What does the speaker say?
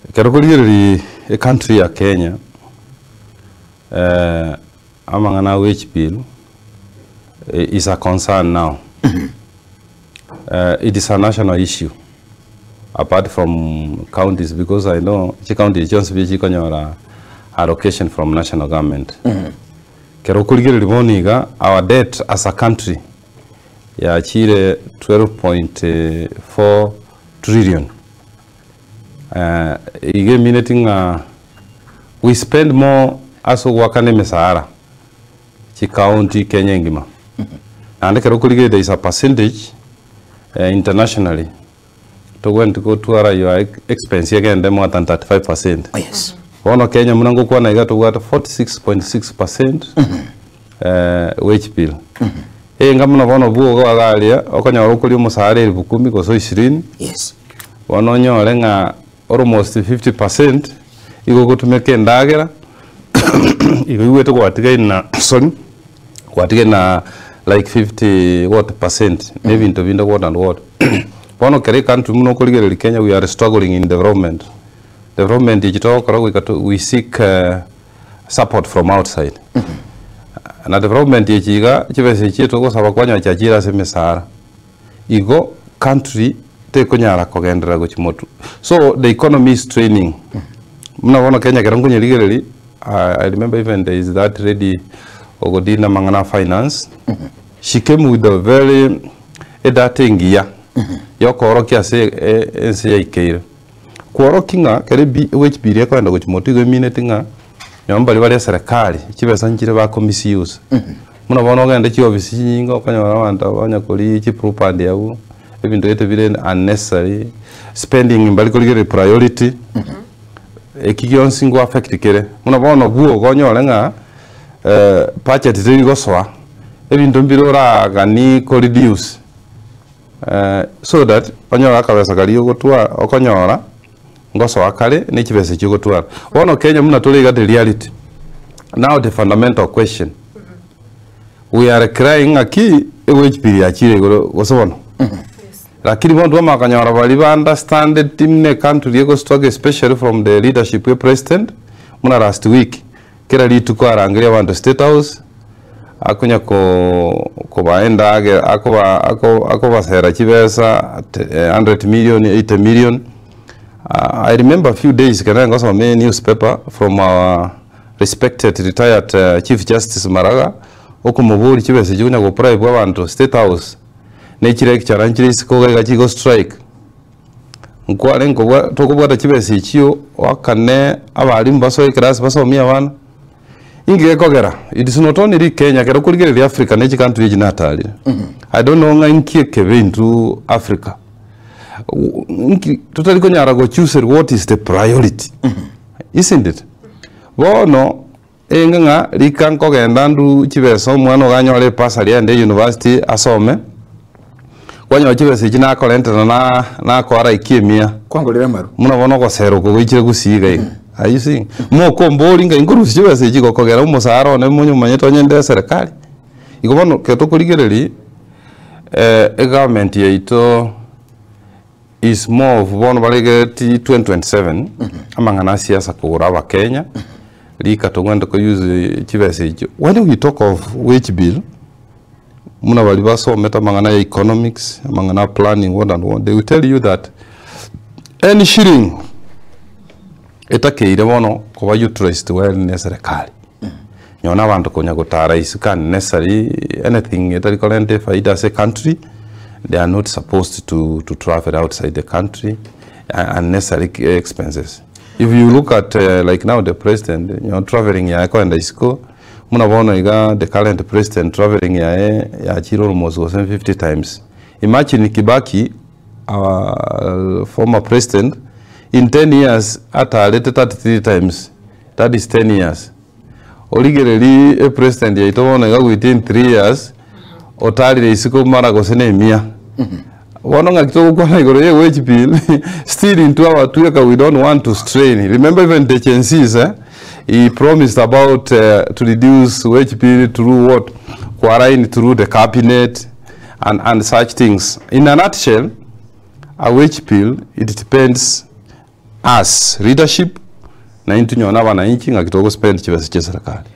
Ekero okorigereria ecountry ya Kenya, amang'ana a wage bill is a concern now. It is a national issue apart from counties because I know chicounty echi chionsi pi chikonyora allocation from national government. Ekero okorigereria bono iga, our debt as a country yachire 12.4 trillion. Iga emineti ng'a we spend more ase ogoakana emesahara chicounty Kenya engima. Naende ekero okorigereria there is a percentage internationally togwenereti gotwara your expense egende more than 35 percent. Yes. Bono Kenya buna ngokwana iga tobwate 46.6 percent wage bill. Enga buna bono bwogo iga aria okonyora okoria omosara elfu kumi gose ishirini. Yes. Bono onyore ng'a almost 50 percent igo ogotumeka endagera, igo oigwete gwatigaire na sorry, gwatigaire na like 50 what percent na ebinto binde what and what. Bono kera ecountry buna okorigereria Kenya we are struggling in development. Development echi togokora goika to we seek support from outside. Na development echi iga chibesa echi etogosaba kwanyora chiachire ase emesara. Igo country tekonyara kogenderera gochia motwe. So the economy is straining. Buna bono Kenya ekero nkonyerigereria, I remember even there is that lady ogodina amang'ana a finance, she came with a very edata engiya yokoorokia ase ense yaikeire. Kworokia ng'a kere bi wage bill ekogenda gochia motwe igo emineti ng'a nonye mbaria bare eserekari chibesa nchire bako misuse. Buna bono ogende chiofisi chinyinge okonyora abanto aba onye koria chiblue band abwo, ebinto gete bire unnecessary, spending mbari korigereria priority, eki gionsi ngo affect kere. Buna bono bwogo onyore ng'a budget teri gosoa, ebinto mbire oraganie ko reduce so that onyore akabesa karia ogotwara okonyora ngosoa kare ne chibesa echio ogotwara. Bono Kenya buna tore iga the reality, now the fundamental question, we are crying ng'aki ewage bill yachire igoro gose bono? Lakini bono twamanya konyora baria ba understandeti buna ecountry ego struggle especially from the leadership ya president, buna last week, kera rituko arangeria abanto state house, akonya ko kobaa endagera akoba ako akobasera chibesa at 100 million, 80 million. I remember a few days ekero nare ngosoma enewspaper from our respected retired Chief Justice Maraga, okomoboria chibesa echio okonya go bribe abanto state house, ne chilecturer nchire isiko iga iga chigo strike. Nkware nkobwa tokobwata chibesa echio oakane abalimu basoe eclass basomie abana. Inki gekogera? It is not only Kenya, ekero okorigereria Africa ne chicountry echi natarire. I don't know ng'a inki ekebe intwe Africa. Inki totari konyara go choose what is the priority. Isn't it? Bono, enge ng'a rika nkogenda nduu chibesa omwana iga anyore ebursary aende university asome, kwanyora chibesa echi nakorentera na nakoa like emia. Kwangorera amaru. Buna bono ogosera oko goichire gusii iga iga. Are you seeing? Mokombori ng'a inkorusia chibesa echi gokogera omosara one monye omanyete onye nde eserekari. Igo bono ekero tokorigereria, egovernment yaito is more of bono baregereti 2027, amang'ana a siasa kogora abakenya, rika togwenerete ko use chibesa echio. When we talk of wage bill, buna baria basomete amang'ana ya economics, amang'ana a planning what and what, they will tell you that any shilling etakeire bono koba utilized well ne eserekari. Nonye na abanto konya gotara isiko unnecessary anything etari korenta efaida ase ecountry, they are not supposed to, to travel outside the country unnecessary expenses. If you look at like now the president, nonye travelling yaye kogenda isiko, buna bono iga the current president travelling yaye yachire almost gose 50 times. Imagine Kibaki our former president in 10 years atarete 33 times, that is 10 years. Origererie epresident yaito bono iga within 3 years otarire isiko mara gose na emia. Bono ng'aki togokwana igoro ya ewage bill still intwe abatweka we don't want to strain. Remember even the Gen Zs eh, he promised about to reduce wage bill through what? Kualign through the cabinet and, and such things. In a nutshell, a wage bill, it depends Us leadership, na intwe nonye na abananchi ng'aki togospend chibesa chia eserekari.